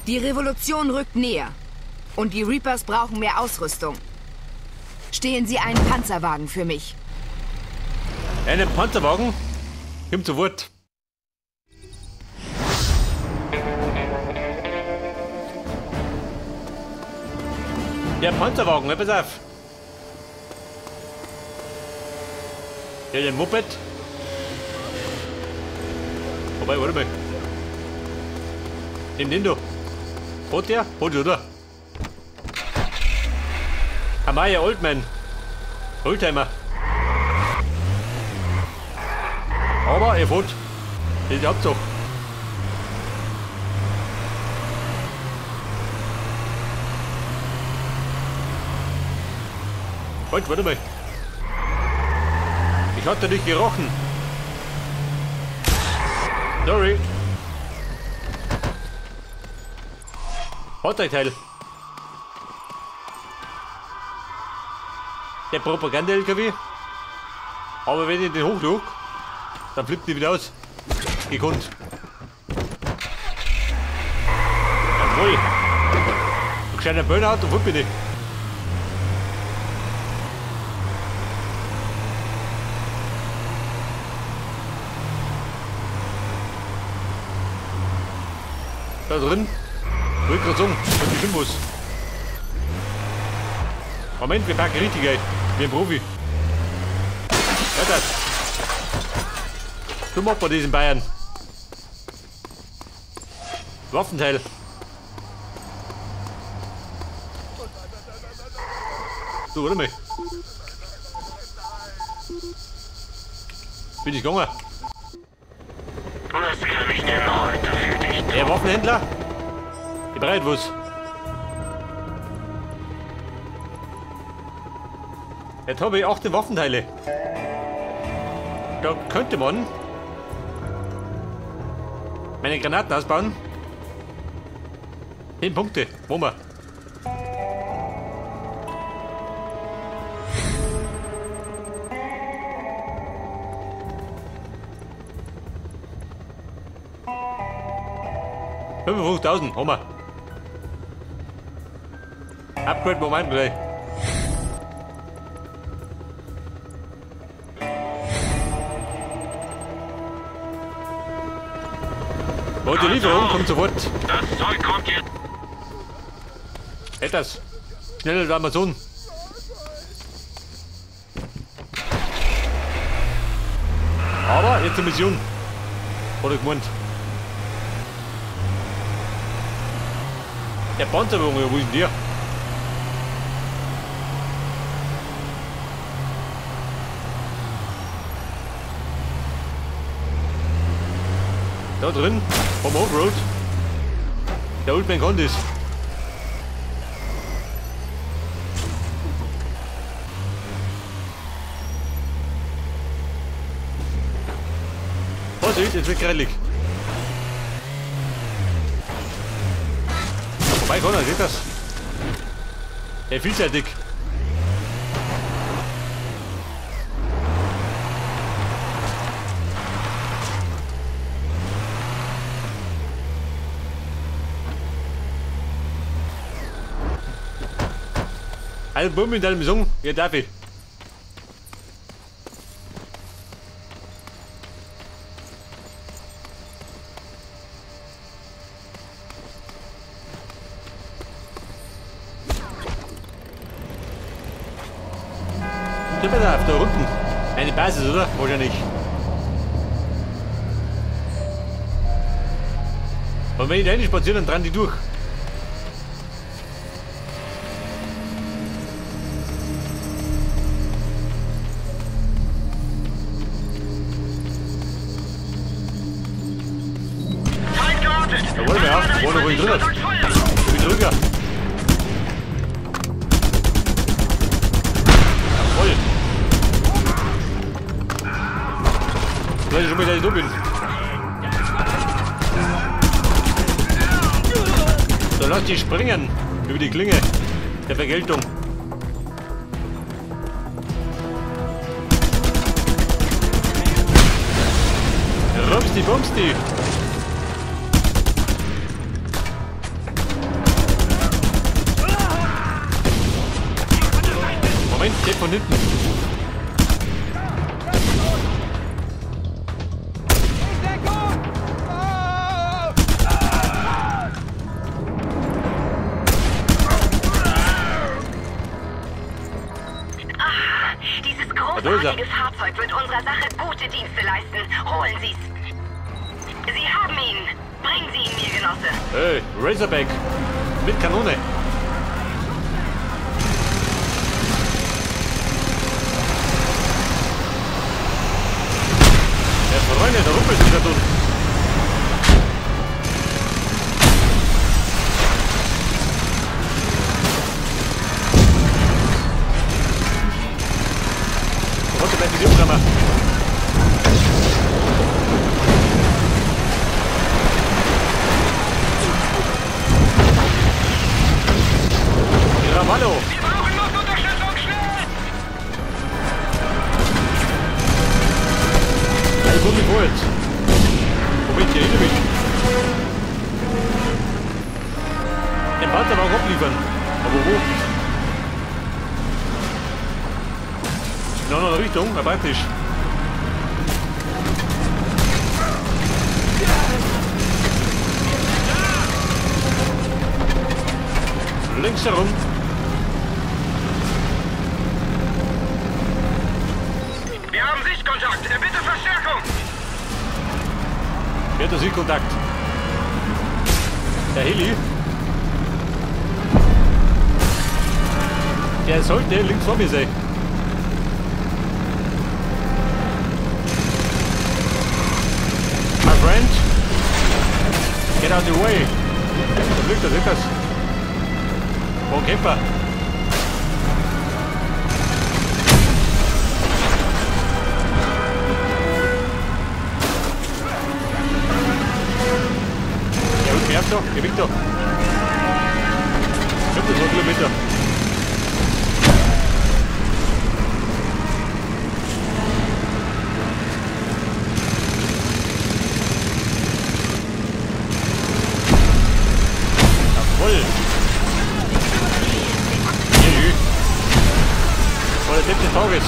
Die Revolution rückt näher. Und die Reapers brauchen mehr Ausrüstung. Stehlen Sie einen Panzerwagen für mich. Einen Panzerwagen? Komm zu Wort. Der Panzerwagen, pass auf. Der den Moped. Wobei, warte mal. Nimm den da. Hat der? Hat der, oder? Amaya Oldman. Oldtimer. Aber er fährt. Das ist die Hauptsache. Halt, warte mal. Ich hatte dich gerochen. Sorry. Fahrzeugteil. Der Propaganda-LKW. Aber wenn ich den hochlog, dann flippt die wieder aus. Gekonnt. Jawohl. Ein gescheiter Burnout und wo bin ich? Da drin. Wollte gerade sagen, was ich muss. Moment, wir packen richtig, ey. Wie ein Profi. Ja, das. Du machst bei diesen Bayern. Waffenteil. Du, warte mal. Bin ich gegangen? Was kann ich denn heute für dich tun? Der Waffenhändler? Ich bereit was. Jetzt habe ich 18 Waffenteile. Da könnte man meine Granaten ausbauen. 10 Punkte. Wo wir? $55.000, haben wir. Upgrade Moment gleich. Oh, die Lieferung kommt sofort. Das Zeug kommt jetzt. Etwas. Schneller als Amazon. Aber jetzt eine Mission. Hat er gemeint. Der Panzerwagen, wo ist denn der? Da drin, vom Offroad. Der Old Man kann das. Vorsicht, jetzt wird grellig. Vorbei kann er, seht das? Der ist vielseitig. Also Bumm in deinem Song, ja darf ich. Da unten. Eine Basis, oder? Wahrscheinlich. Und wenn ich da rein spaziere, dann dran die durch. Da wollen wir auch. Wo ich drin ist. Ich bin drüber. Jawohl. Ich weiß schon mal, dass ich da bin. So, lass dich springen über die Klinge der Vergeltung. Rumsti bumsti. von hinten. Dieses großartige Fahrzeug wird unserer Sache gute Dienste leisten. Holen Sie's. Sie haben ihn. Bringen Sie ihn mir, Genosse. Hey, Razorback. Mit Kanone. Ja, Freunde, da ruppelt sich da tun. Da wollte die Umrammer. Ravallo! Wir brauchen Luftunterstützung, schnell! Ich komme nicht vorwärts. Moment, hier hinter mich. Den Panzerwagen abliefern. Aber wo? In einer anderen Richtung, aber praktisch. Links herum. Wir haben Sichtkontakt. Bitte Verstärkung. Wer hat der Sichtkontakt? Der Heli. Der sollte links vor mir sein. My friend, get out the way. Da fliegt das etwas. Oh, Kämpfer. Ja, und werf doch, geh weg da. Ich hab das 2 Kilometer. Jawohl. Voll der Tipp des Tages.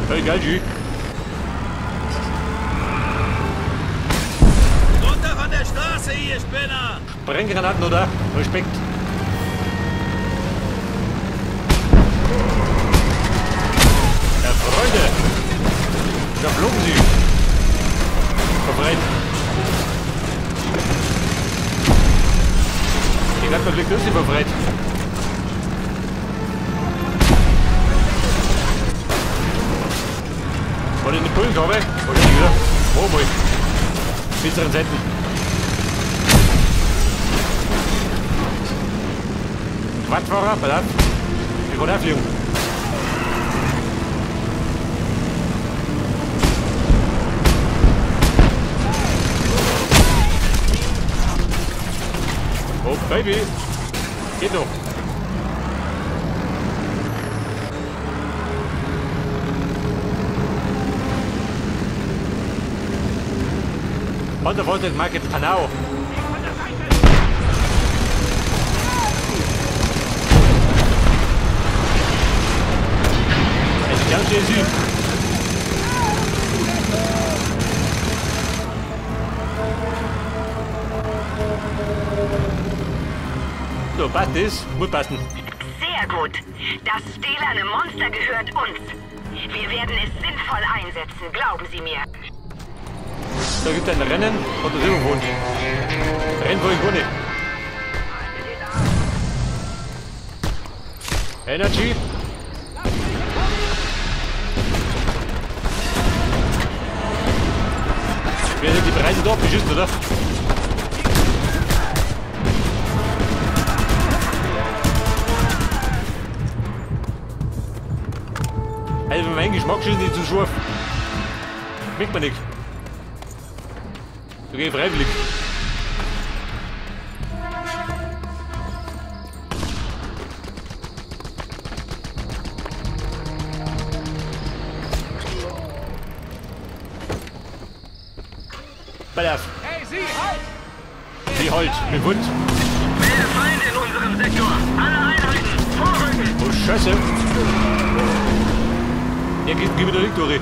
Hey, geil, G. Runter von der Straße, ihr Spinner! Sprenggranaten, oder? Respekt. Ja, Freunde! Da flogen sie! Verbreit! Ich glaube, da fliegt das nicht verbreit. Wollte ich nicht pullen, glaube ich? Wahrscheinlich wieder. Oh, boy. Besseren Seiten. Quadfahrer, pass auf. Ich kann auch fliegen. Oh, Baby. Geht noch. Panzerfahrzeug Marke Panau. Es ist ganz schön süß. So, passt das? Muss passen. Sehr gut. Das stählerne Monster gehört uns. Wir werden es sinnvoll einsetzen, glauben Sie mir. Da gibt es ein Rennen und das Silberwunsch. Rennen vor Grunde. Energy. Wer sind die Preise da abgeschissen, oder? Also für meinen Geschmack schießen die zu scharf. Schmeckt mir nicht. Da gehe ich freiwillig. Pass auf. Hey, Sie! Sie, halt! Sie halt, mit Hund. Melde Feind in unserem Sektor. Alle Einheiten, vorrücken! Oh, Scheiße. Ja, gib mir doch nicht durch.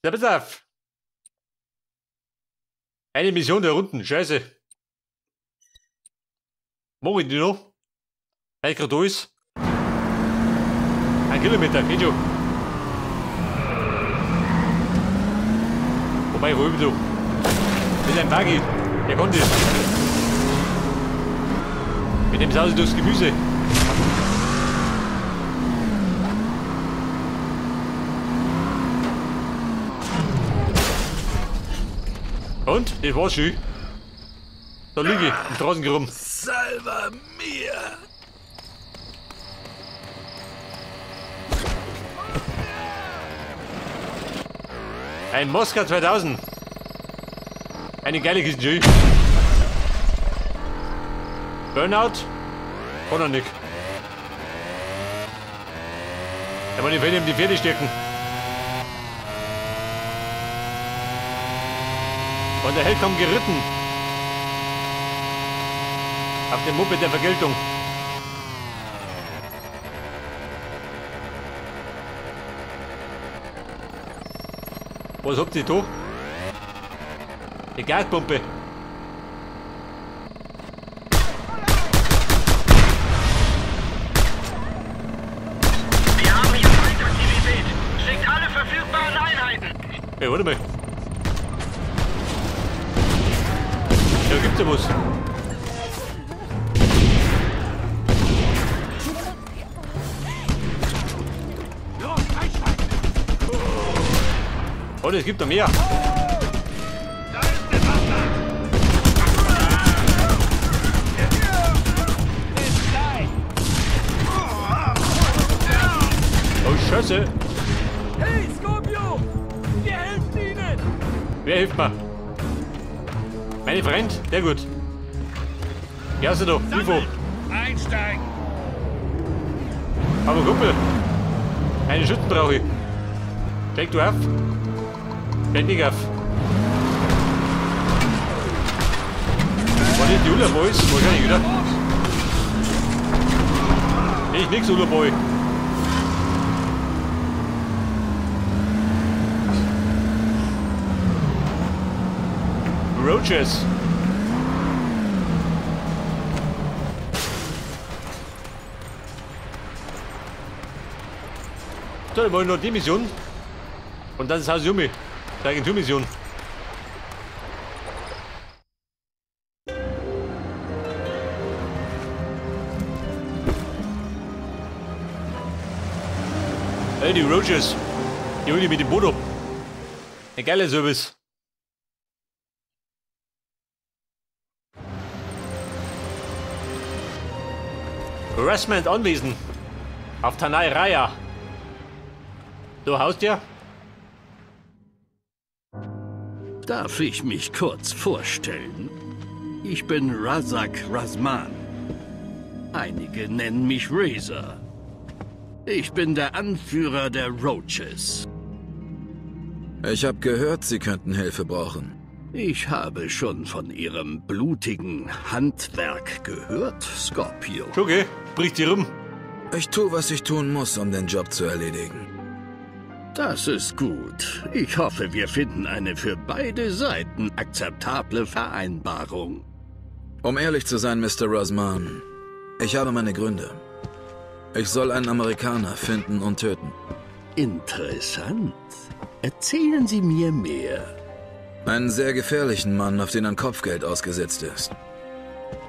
Ja, pass auf. Eine Mission da unten, scheiße. Mach ich die noch? Weil gerade da ist. 1 Kilometer, geht schon. Wobei, wo du? Mit einem Buggy, der konnte. Mit dem Sause durchs Gemüse. Und? Das war's schön. Da liege ich im Straßengraben. Salva mir! Ein Moskau 2000. Eine geile Kiste, schön. Burnout? Kann er nicht. Da wollen die Pferde die Pferde stärken. Und der Held kommt geritten. Auf dem Moped der Vergeltung. Was habt ihr da? Die Gaspumpe. Wir haben hier Feindaktivität. Schickt alle verfügbaren Einheiten. Hey, warte mal. Ja, gibt's ja was. Oh, es gibt noch mehr. Da ist der Bastard! Oh, Scheiße. Hey, Scorpio! Wir helfen Ihnen! Wer hilft mir? Meine Freund? Sehr gut. Ja, ist er doch. Info. Einsteigen! Aber Kumpel, einen Schützen brauche ich. Steig du auf? Steig nicht auf. War nicht die Ulla Boys? Wahrscheinlich, oder? Ich nix, Ulla Boy. Roaches. So, dann wollen wir noch die Mission. Und dann ist Haus Yumi. Die Agenturmission. Hey, die Roaches. Die holen die mit dem Boot ab. Ein geiler Service. Harassment Anwesen. Auf Tanai Raya. Du haust ja? Darf ich mich kurz vorstellen? Ich bin Razak Razman. Einige nennen mich Razor. Ich bin der Anführer der Roaches. Ich habe gehört, Sie könnten Hilfe brauchen. Ich habe schon von Ihrem blutigen Handwerk gehört, Scorpio. Okay, bricht sie rum. Ich tue, was ich tun muss, um den Job zu erledigen. Das ist gut. Ich hoffe, wir finden eine für beide Seiten akzeptable Vereinbarung. Um ehrlich zu sein, Mr. Razman, ich habe meine Gründe. Ich soll einen Amerikaner finden und töten. Interessant. Erzählen Sie mir mehr. Einen sehr gefährlichen Mann, auf den ein Kopfgeld ausgesetzt ist.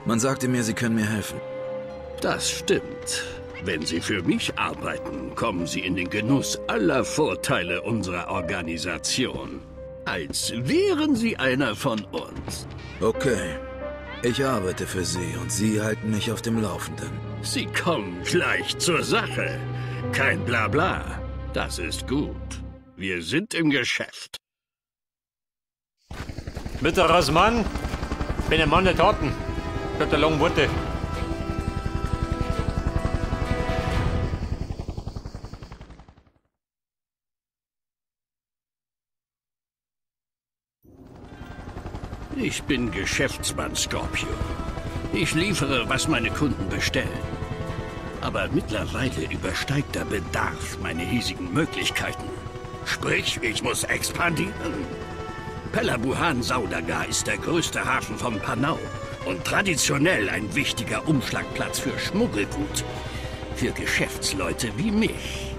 Man sagte mir, Sie können mir helfen. Das stimmt. Wenn Sie für mich arbeiten, kommen Sie in den Genuss aller Vorteile unserer Organisation. Als wären Sie einer von uns. Okay. Ich arbeite für Sie und Sie halten mich auf dem Laufenden. Sie kommen gleich zur Sache. Kein Blabla. Das ist gut. Wir sind im Geschäft. Mit der Razman bin ein Mann der Taten. Statt der langen Worte. Ich bin Geschäftsmann, Scorpio. Ich liefere, was meine Kunden bestellen. Aber mittlerweile übersteigt der Bedarf meine hiesigen Möglichkeiten. Sprich, ich muss expandieren. Pelabuhan Saudagar ist der größte Hafen von Panau und traditionell ein wichtiger Umschlagplatz für Schmuggelgut. Für Geschäftsleute wie mich.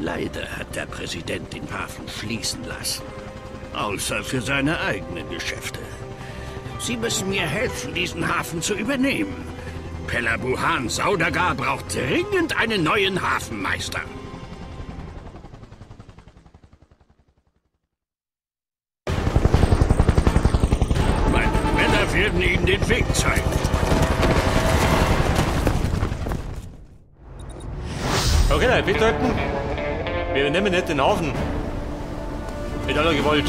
Leider hat der Präsident den Hafen schließen lassen. Außer für seine eigenen Geschäfte. Sie müssen mir helfen, diesen Hafen zu übernehmen. Pelabuhan Saudagar braucht dringend einen neuen Hafenmeister. Meine Männer werden Ihnen den Weg zeigen. Okay, dann festhalten. Wir übernehmen nicht den Hafen. Mit aller Gewalt.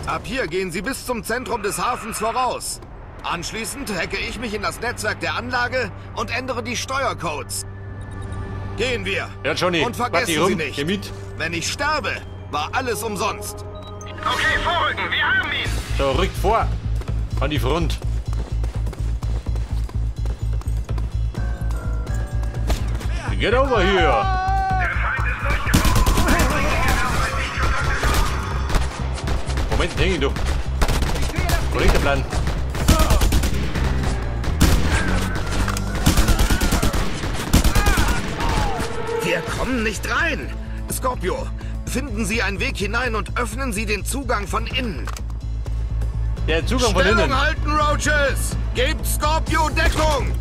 Ab hier gehen Sie bis zum Zentrum des Hafens voraus. Anschließend hacke ich mich in das Netzwerk der Anlage und ändere die Steuercodes. Gehen wir. Ja, Johnny. Und vergessen Sie nicht, geh mit. Wenn ich sterbe, war alles umsonst. Okay, vorrücken, wir haben ihn. So, rückt vor. An die Front. Get over here. Der Feind ist durchgebrochen. Moment, häng ihn doch. Wo liegt der Plan? Wir kommen nicht rein. Scorpio, finden Sie einen Weg hinein und öffnen Sie den Zugang von innen. Der Zugang von Stellung innen. halten, Roaches! Gebt Scorpio Deckung!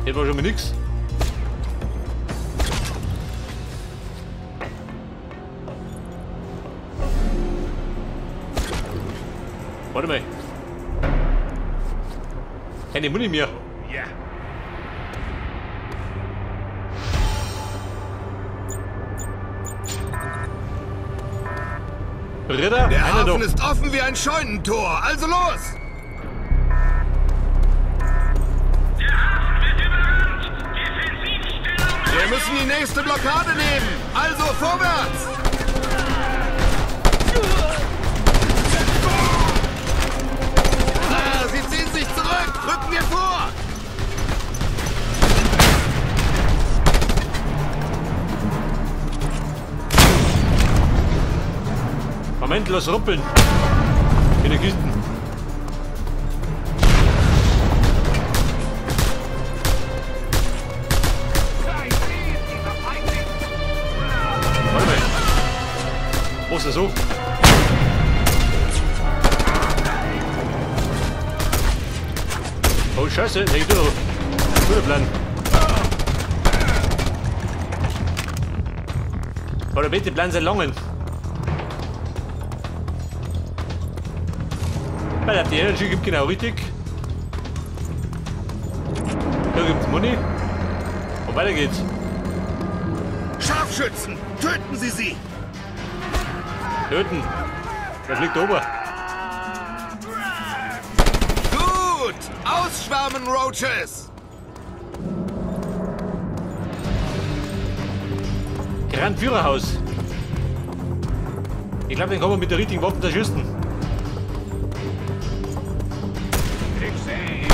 Hier war schon mal nix. Warte mal. Keine Muni mehr. Ja. Ritter, Der einer Hafen doch. ist offen wie ein Scheunentor. Also los! Der Hafen wird überrannt. Defensivstellung. Wir müssen die nächste Blockade nehmen. Also vorwärts! Ah, sie ziehen sich zurück! Rücken wir vor! Moment, lass ruppeln. In den Kisten. Warte mal. Wo ist das so? Oh Scheiße, der geht doch. Guter Plan. Oder bitte bleiben Sie langen. Weil die Energy gibt genau richtig. Da gibt's Money. Und weiter geht's. Scharfschützen! Töten Sie sie! Töten. Der fliegt da oben. Gut! Ausschwärmen, Roaches! Grand Führerhaus. Ich glaube, den kann man mit der richtigen Waffe zerschießen. Ich sehe ihn.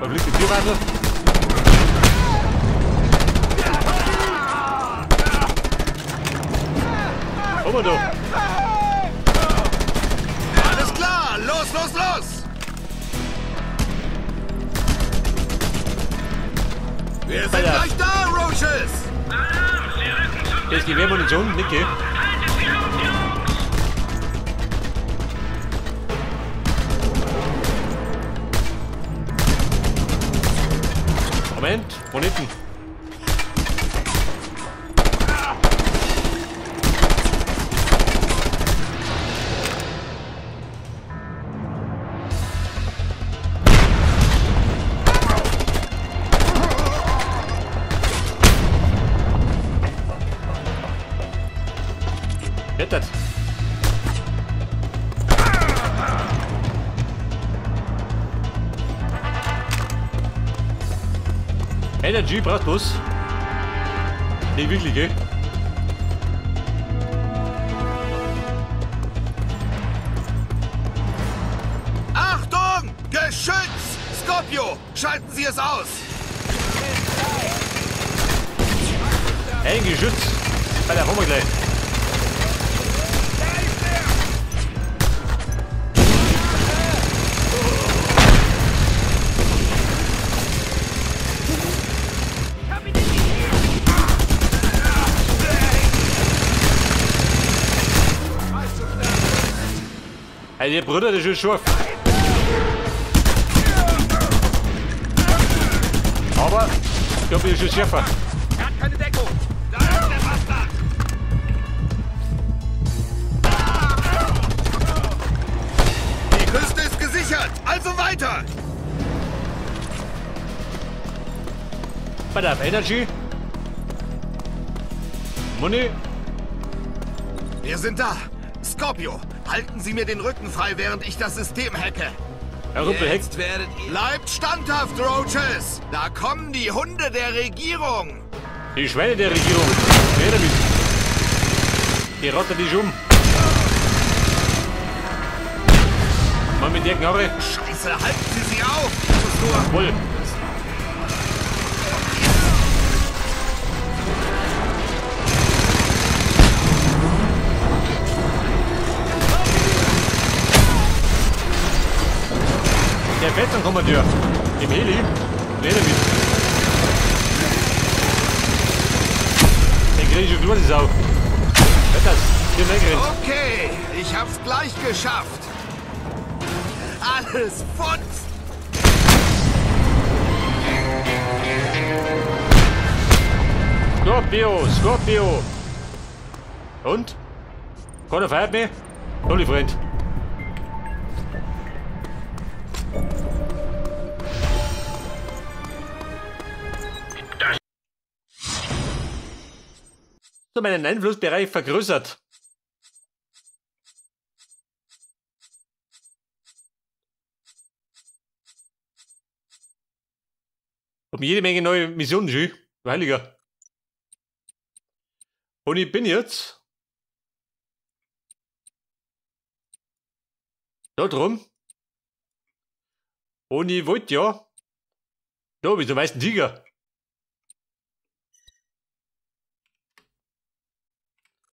Da fliegt die Tierwaffe. Oben da. Alles klar! Los, los, los! Wir sind Alter. gleich da, Roaches! Alarm! Sie rücken zum Das ist Gewehrmunition, nicht gell? Haltet sie auf, Jungs! Moment, von hinten. Rettet. Energy braucht bloß. Nicht wirklich, gell? Geschütz! Scorpio, schalten Sie es aus! Ein Geschütz! Bei der haben wir gleich. Hey, der Bruder, das ist schon scharf. Aber ich glaube, ich ist schon schärfer. Er hat keine Deckung. Da ist der Bastard. Die Küste ist gesichert, also weiter. Bei der Energy. Money. Wir sind da. Scorpio, halten Sie mir den Rücken frei, während ich das System hacke. Herr Rumpel hackt. Bleibt standhaft, Roaches! Da kommen die Hunde der Regierung! Die Schweine der Regierung! Wer damit? Die rotten dich um! Mann, mit der Knarre! Scheiße, halten Sie sie auf! Ich muss nur... Wohl! Der Fettkommandeur im Heli, wer damit? Den krieg ich schon klar, die Sau. Das, hier wegrennt. Okay, ich hab's gleich geschafft. Alles futz! Scorpio, Scorpio! Und? Keiner feiert mich? Tolle Freund. Meinen Einflussbereich vergrößert. Um jede Menge neue Missionen, schön. Du Heiliger. Und ich bin jetzt da drum. Und ich wollte ja da mit dem weißen Tiger.